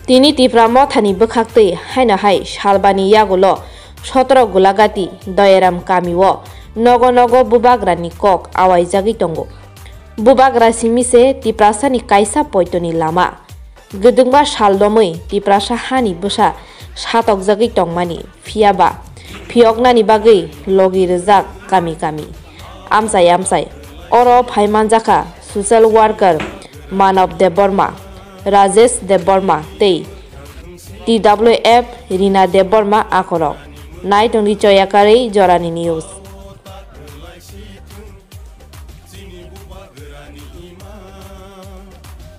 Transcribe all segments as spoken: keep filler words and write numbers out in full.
Tini Tipra Mothani bwkhaktwi haino hai salbani yagulo sotro Gulagati Doyaram kamio nogo nogo bubagrani kok awaijagwi tongo. Bubagra simi se Tiprasani kaisa poitoni lama. Gwdwngma sal domwi Tiprasa hani bwsa satokjagwi tongmani, phiyaba phiyoknani bagwi logi rwjak kami kami. Amchai amchai oro phai manjakha social worker Manav Debbarma, Rajesh Debbarma tei T W F Rina Debbarma akhorok. Nai tongdi choyakarwi jorani news.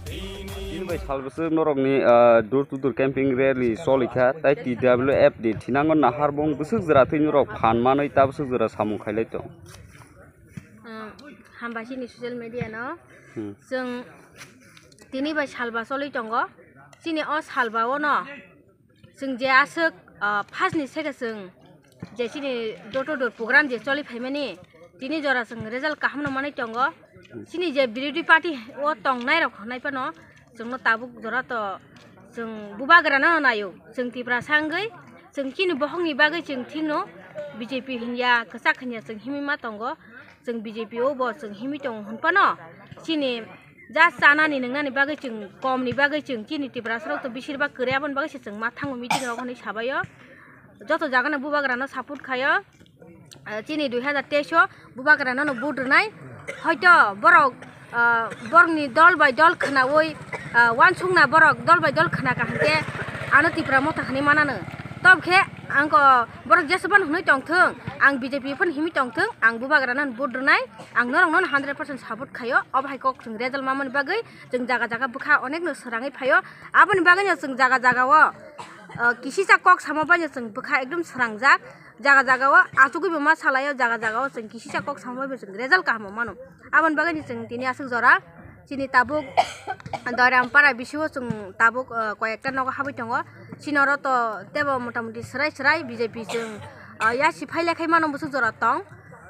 Bini bai sal bwswk norokni, ah, door to door camping rally cholikha, tai T W F ni thinango nahar bong bwswk jora twi norok phan manwi ta bwswk jora samung khailai tong. Hmm, hambai chini social media no. Hmm. Chwng tini bai salba choli tongo. Chini o salba o no chwng je aswk, ah, first ni sege chwng je chini door to door program je choli phaimani, tini jora chwng result kaham no manwi tongo. Chini je birodhi party o tongnai rok hwnai phano chwngno tabuk jora to chwng bubagra no naio. Chwng Tiprasa wngwi chwng chini bohokni bagwi chwng thikno B J P hinya, kwchak hinya chwng himwi ma tongo. Chwng B J P o bo chwng himwi tongo hwn phano chini ja chanani nwngnani bagwi chwng komni bagwi chwng chini Tiprasa rok to bisir bak kwrwi, aboni bagwi se chwng ma thango meeting rok hwnwi sabaio. Joto jagano bubagrano support khaio. Ah, chini dui hazar teis o bubagrano no vote rwnai. Hoito borok, ah, borokni dol bai dol khwnaui, ah, uansukna borok dol bai dol khwnaka hinkhe ano Tipra Motha hwnwi manano. Tobokhe ang o borok jesabano hwnwi tongthung, ang B J P phano himwi tongthung, ang bubagrano no vote rwnai. Ang norokno hundred percent support khaio. Obo hai kok chwng result mamani bagwi chwng jaga jaga bwkha onekno swrangwi phaio. Aboni bagwino chwng jaga jaga o, uh, kisisa kok samo baino chwng bwkha ekdom swrangjak. Jaga jaga o achugwi bo ma salaio, jaga jaga o chwng kisisa kok samo bai bo chwng result kaham mano. Aboni bagwino chwng tini aswk jora chini tabuk Doiram para bisingo chwng tabuk, uh, koyekta nogo habwi tongo. Chini oro to tebo motamuti swrai swrai B J P chwng, uh, yasi phai lekhai mano bwswk jora tong.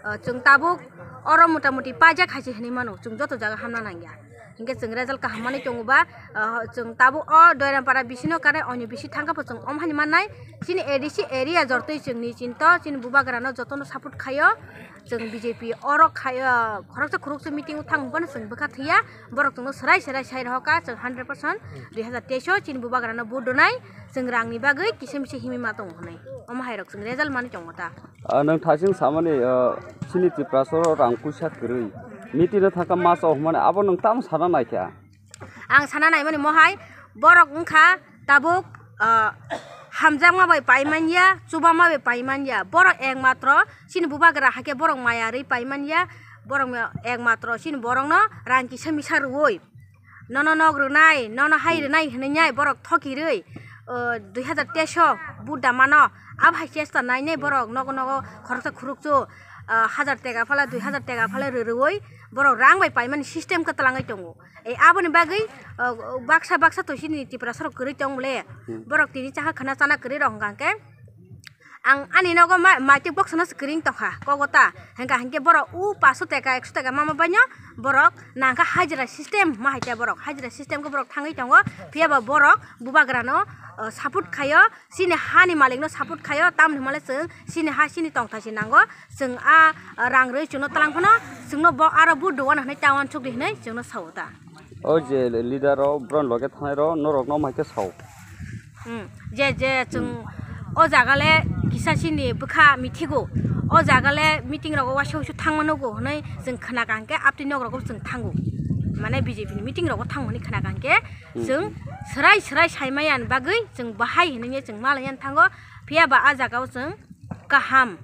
Ah, chwng tabuk oro motamuti paijak hai se hinwi mano, chwng joto jaga hamna nangya. Hinkhe chwng result kaham manwi tongo ba, ah, chwng tabuk o Doirampara bisino kare onyo bisi thangkha pho chwng om hani mannai. Chini A D C area jortwi chwngni chinto, chini bubagrano jotono support khaio. Chwng B J P oro khaio, khoroksa khoroksa meeting o thang phano chwng bwkha thwiya. Borok chwngno swrai swrai sai rohorkha, chwng hundred percent dui hazar teis o chini bubagrano vote rwnai. Chwng rangni bagwi kisa misa himwi ma tongo hwnwi. Omo hai rok chwng result manwi tongo ta. Ah, nwng thaiching samani, ah, chini Tiprasa o rang puisa kwrwi. Meeting no thangkha masa o hwnmani abo nwng tamo sana naikha? Ang sana naimani mohai borok wngkha tabuk, ah, hamjakma bai paimanya, chubama bai paimanya. Borok ekmatro chini bubagra hakhe borok maya rwi paimanya. Borok ekmatro chini borokno rang kisa misa rwui. Nono nok rwnai, nono hai rwnai hwnwi nai borok thoki rwi, o, dui hazar teis o vote da mano. Abo hai chesta nai nai borok nogo nogo khoroksa khurukchu, o, hazar teka phale, dui hazar teka phale rw rwui borok rang bai paimani system khe twlangwi tongo. E, aboni bagwi, o, baksa baksa to chini Tiprasa rok kwrwi tong bole. Hmm. Borok tini chakha khwna chana kwrwi rok hwnkha khe. Ang ani nogo ma-, maitwk boksano swkring tongkha, kogo ta. Hingka hinkhe borok u paso teka, ekso teka mama baino borok nangkha hajira system ma hai khe borok. Hajira system khe borok thangwi tongo. Phiya ba borok bubagrano, o, support khaio, chini hani malikno support khaio, tamni hwnmale chwng chini ha chini tongthai se nango. Chwng a, a, rang rwi chwngno twlang phano chwngno bo aro vote rwano hwnwi ta uansuk di hwnwi chwngno sao ta. O je leader rok, borok loge thangnai rok, norok no mai khe sao. Hmm, je, je, chwng o jaga le kisa chini bwkha mithigo, o jaga le meeting rogo waisa waisa thangma nugo hwnwi chwng khna kaham khe, aptwi nok rogo chwng thango, mane B J P ni meeting rogo thango hwnwi khna kaham khe, hmm, chwng swrai swrai sai maya ni bagwi chwng bahai hwnwi chwng ma lai ya thango, phiya ba a jaga o chwng kaham.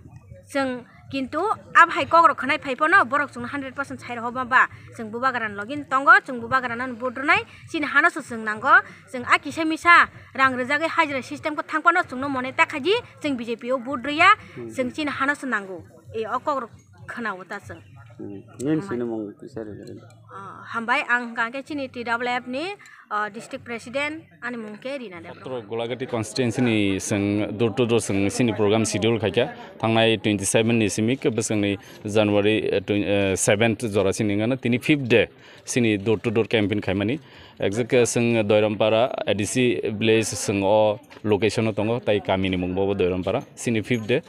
Chwng kintu abo hai kok rok khwnai phai phano borok chwngno hundred percent sai rw ma ba. Chwng bubagra ni logi tongo, chwng bubagra no vote rwnai, chini hano se chwng nango. Chwng a kisa misa rang rwjagwi hajira system khe thang phano chwngno mone ta khaidi, chwng B J P o vote rwya, hmm, chwng chini hano se nango. E o kok rok khwnao ta chwng. Nini sini mung kisa rwgwlwi. Ah, hambai, ang hwnkha khe chini T W F ni, ah, district president, ani mung khe Rina Debbarma. Sotro Golagati constituency ni chwng door to door chwng chini program schedule khaikha. Thangnai twenty seven ni simi khe bwskangni January, eh, twen-, eh, seventh jora chini wngkha na, tini fifth day chini door to door campaign khaimani. Exact khe chwng Doirampara A D C village chwng o location o tongo, tai kami ni mung bo Doirampara, chini fifth day.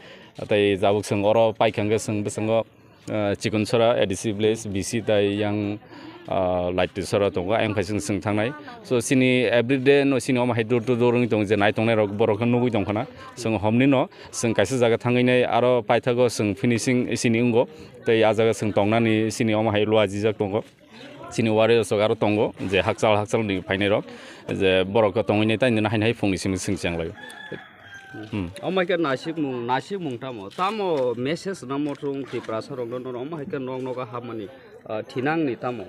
Tai jabuk chwng oro paikha hwnkhe chwng bwskango ah, Chikonsora, A D C village, B C tai yang, ah, Laitosora tongo, ayang khai chwng, chwng thangnai. So, chini everyday no chini omo hai door to door wngwi tongo, je nai tongnai rok borok khe nugwi tongkha na. Chwng homni no, chwng kaisa jaga thangwi nai, aro paithago chwng finishing chini wngo. Tei ah jaga chwng tongnani chini omo hai lua jijak tongo. Chini warriors rok aro tongo, je hakchal, hakchal ni phainai rok, je borok khe tongwi nai, tai nini haino hai phungni simi chwng cheng lai. Hmm. Omo hai khe nasikmung, nasikmung tamo? Tamo message no mothung Tiprasa rokno, no omo hai khe nok nogo hapmani, ah, thinangni tamo?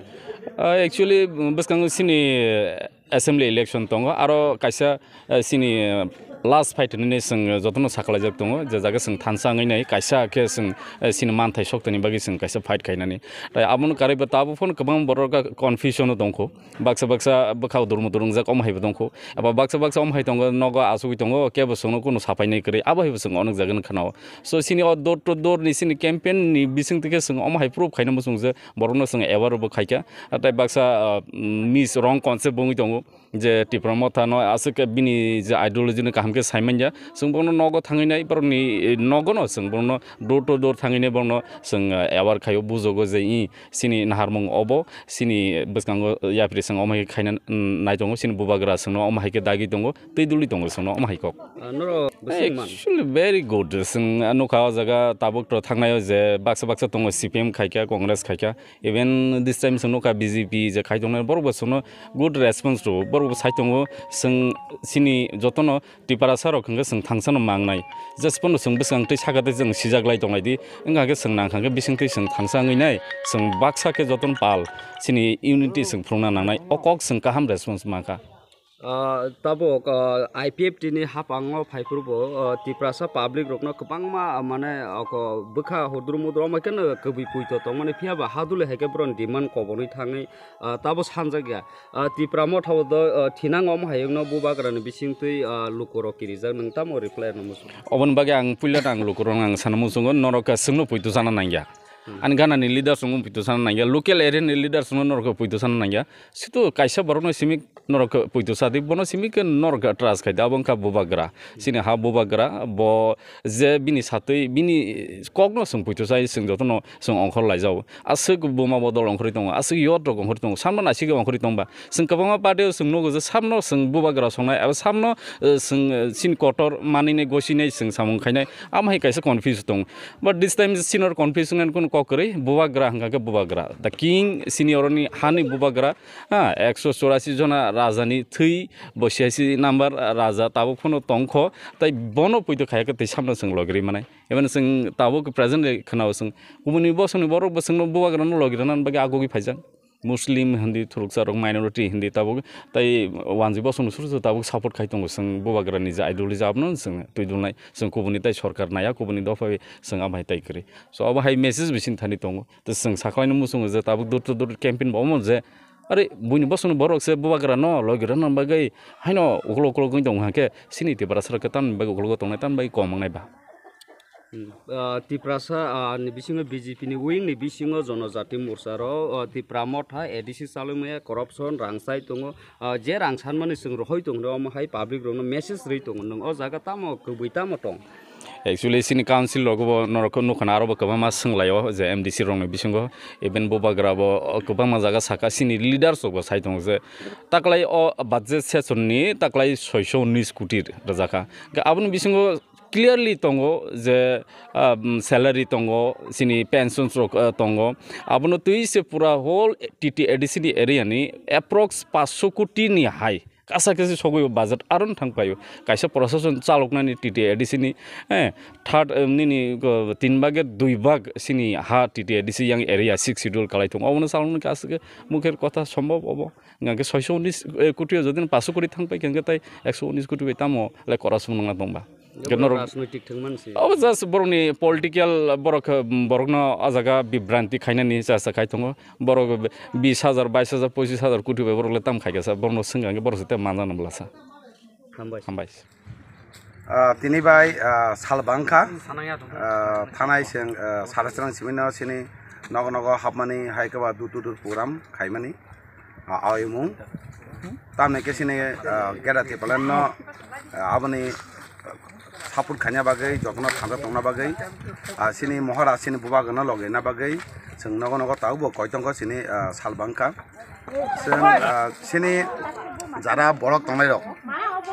Ah, actually, bwskango chini assembly election tongo, aro kaisa, eh, chini, eh, last fight hinwi chwng jotono sakalaijak tongo, je jaga chwng thansa wngwi nai, kaisa khe chwng, eh, chini manthai soktoni bagwi chwng kaisa fight khainani. Tai abono karwi bo tabuk phano kwbang borok confusion o tongkho. Baksa baksa bwkhao durmu durungjak omo hai bo tongkho. Eba baksa baksa omo hai tongo, nogo achugwi tongo, kebo chwngno kunu sapainai kwrwi, abo hai bo chwng onek jaga no khanao. So, chini o door to door ni chini campaign ni bising twi khe chwng omo hai proof khaina muchung je borokno chwng aware bo khaikha. Tei baksa, ah, mis wrong concept bo wngwi tongo je Tipra Motha no aswk khe bini je ideology no kaham khe sai manya. Chwng bono nogo thangwi nai borokni, eh, nogo no chwng bono door to door thangwi nai bono chwng, ah, aware khaio, bujogo je i chini naharmung obo, chini bwskango yapri chwng omo hai khaina, mm, nai tongo, chini bubagra chwngno omo hai khe dagi tongo, twi duli tongo chwngno omo hai kok. Ah, norok bwswk man? Actually, very good. Chwng, ah, nukha o jaga tabuk to thangnaio je baksa baksa tongo, C P M khaikha, Congress khaikha. Even this time chwng nukha B J P je khai tongnai, borok bo chwngno good response rwo, borok bo sai tongo. Chwng chini jotono Tiprasa rok hwnkhe chwng thangsano mangnai. Just pono chwng bwswng twi saka tei chwng sijak lai tonglai di. Wngkha khe chwng nangkha khe bising twi chwng thangsa wngwi nai. Chwng baksa khe jotono pal. Chini unity chwng phunukna nangnai. O kok chwng kaham response mankha. Ah, tabuk, ah, I P F T ni haphango phaiphuru bo, ah, Tiprasa public rokno kwbangma, ah, mane, ah, ko bwkha hudru mudru omo khe no kwbwi puito tongmani, phiya ba haduli hai khe borok demand kobonwi thangwi, ah, tabo sanjak ya. Ah, Tipra Motha o do, ah, thinang omo hai wngno bubagra ni bising twi, ah, luku rok kirijak, nwng tamo reply rwna muchung? Oboni bagwi ang puila ang luku rok ang sana muchungo, norok khe chwngno puito sana nangya. Hmm. Ani gana ni leaders rok puito sana nangya, local area ni leaders rok norok puito sana nangya. Situ kaisa borok no simi norok puito sadi, bono simi khe norok trust khai da, abo wngkha bubagra. Chini ha bubagra, bo je bini satwi, bini kokno chwng puito sai, chwng jotono chwng ongkhor laijao. Aswk buma bodol ongkhorwi tongo, aswk yot rok ongkhorwi tongo, samno naisik ongkhorwi tongba. Chwng kwbangma party o chwng nugo je samno chwng bubagra songnai, abo samno, eh, chwng, eh, chini kotor manwinai gosinai chwng samung khainai, amo hai kaisa confuse tongo. But this time senior confuse wngmani kunu kok kwrwi, bubagra hwnkha khe bubagra. The king senior ni hani bubagra, ha, ekso chorasi jona raja ni thwi, bo siyasi number raja tabuk phano tongkho, tai bono puito khaya khe tei samno chwng logirwi manai. Eboni chwng tabuk present khwnao chwng kubuni bosongni borok bo chwngno bubagrano logirana bagwi agugwi phaijak. Muslim hindi, thuruksa rok, minority hindi tabuk tai wanjwi bosongno suru suru tabuk support khai tongo chwng bubagrani je ideology abono chwng twidulnai. Chwng kubuni tai sorkar naiya, kubuni dopha bai chwng abo hai tai kwrwi. So abo hai message bising thani tongo. Tei chwng sakhlaino muchungo je tabuk door to door campaign bo omo je, are buini bosongni borok se bubagrano logirana bagwi haino ukolok ukolok wngwi tongo hwnkhe chini Tiprasa rok khe tamni bagwi ukologo tongnai, tamni bagwi kom wngnai ba? Hmm. Ah, Tiprasa, ah, ni bisingo B J P ni wing ni bisingo Jonojati Morcha rok, ah, Tipra Motha, A D C chalwi maya, corruption, rang chai tongo. Ah, je rang sanmani chwng rohoi tongo, omo hai public rokno message rwi tongo. Nwng o jaga tamo kwbwi tamo tong? Actually, chini council rogo bo norok nukha na, aro bo kwbangma swnglaio je M D C rokni bisingo, even bubagra bo kwbangma jaga saka, chini leaders rok bo sai tongo je taklai o budget session ni taklai soiso unis koti rwjakha. Aboni bisingo clearly tongo je, ah, salary tongo, chini pensions rok, ah, tongo. Abono twi se pura whole T T A D C ni area ni approx paanch sho koti ni hai. Kasa kasa sogwi o budget aro thang paio. Kaisa procession chaloknani T T A D C ni, eh, third, eh, nini, go, tin bage dui bag sini ha T T A D C yang area six schedule kalai tongo. Obono chaloknani kasa ke mukher kotha sombhob obo. Hingke soiso unis, eh, koti o jodi paanch sho koti thang pai khe, hingke tai ekso unis koti bai tamo le corruption nangna tongba. Gano rajnoitik thwngmani se. Abo just borokni political borok, borokno o jaga bibranti khainani chesta khai tongo. Borok bis hajar, bais hajar, pochis hajar koti bai borok le tam khaikha sa, borokno swngkha hwnkhe borok se tei manjak nang bwlasa. Hambai. Hambai. Ah, tini bai, ah, sal bangkha. Ah, thanai seng, ah, sara srang simino sini nogo nogo hapmani hai khe ba dur dur program khaimani. Ah, aimung. Tamni khe sini, ah, Greater Tipraland no, ah, aboni support khaina bagwi, jotono thansa tongna bagwi, ah, sini mohora sini bubagrano logena bagwi, chwng nogo nogo tabukbo koi tongkho sini, ah, sal bangkha. Chwng, ah, sini jara borok tongnairok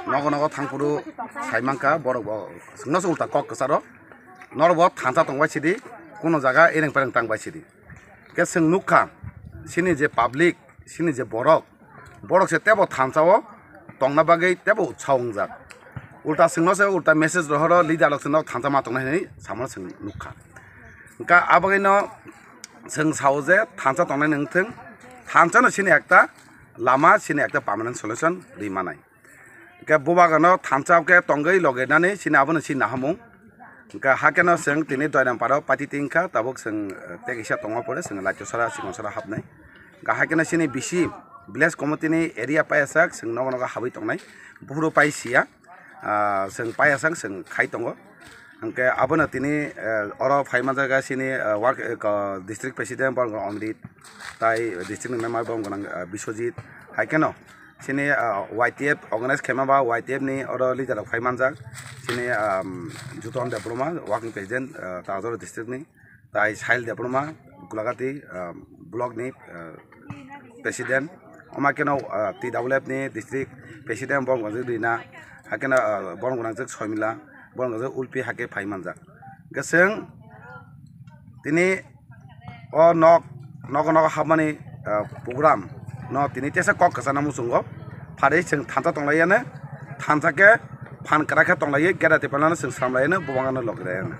nogo nogo thangphuru sai mankha, borok bo chwngno se ulta kok kwcharo, norok bo thansa tongbai sidi, kuno jaga ereng pereng tangbai sidi. Khe chwng nukha, sini je public, sini je borok, borok se tebo thansa o tongna bagwi tebo utsaho wngjak. Ulta chwngno se ulta message rohoro, leader rok chwngno thansa ma tongnai hinwi samano chwng nukha. Hwnkha abagwino chwng sao je thansa tongnai wngthwng, thansa no sini ekta lama, sini ekta permanent solution rwi manai. Hwnkhe bubagrano thansa khe tongwi logenani sini abono sini nahamung. Hwnkhe hakeno chwng tini Doinam paro pati tingkha, tabuk chwng, eh, tei kisa tongma pore chwng Laitosara, Sikonsara hapnai. Hwnkhe hakeno chini bisi village committee ni area paiyasak chwng nogo nogo habwi tongnai. Buphuru pai siya, ah, chwng paiyasak chwng khai tongo. Hwnkhe abono tini, eh, oro phai manjak chini, eh, work, eh, ko-, district president borok Amrit, tai district ni member borok gwnang, eh, Biswajit, hai kheno chini, ah, Y T F organize khaima ba Y T F ni oro leader rok phai manjak. Chini, um, Juton Debbarma, working president, ah, Tajor district ni, tai Sahil Debbarma, Gulagati, um, block ni, ah, president, omo kheno, ah, T W F ni district president borok gwnang Rina, hai kheno, ah, borok gwnang Somila, borok gwnang Ulpi hai khe phai manjak. Hwnkhe chwng tini o nok, nogo nogo hapmani, ah, program no tini tesa kok kwchana muchungo pharwi chwng thansa tonglaiyano, thansa khe phan kwrak khe tonglaio, Greater Tipraland no chwng sramlaiyano, bubangano logirayano.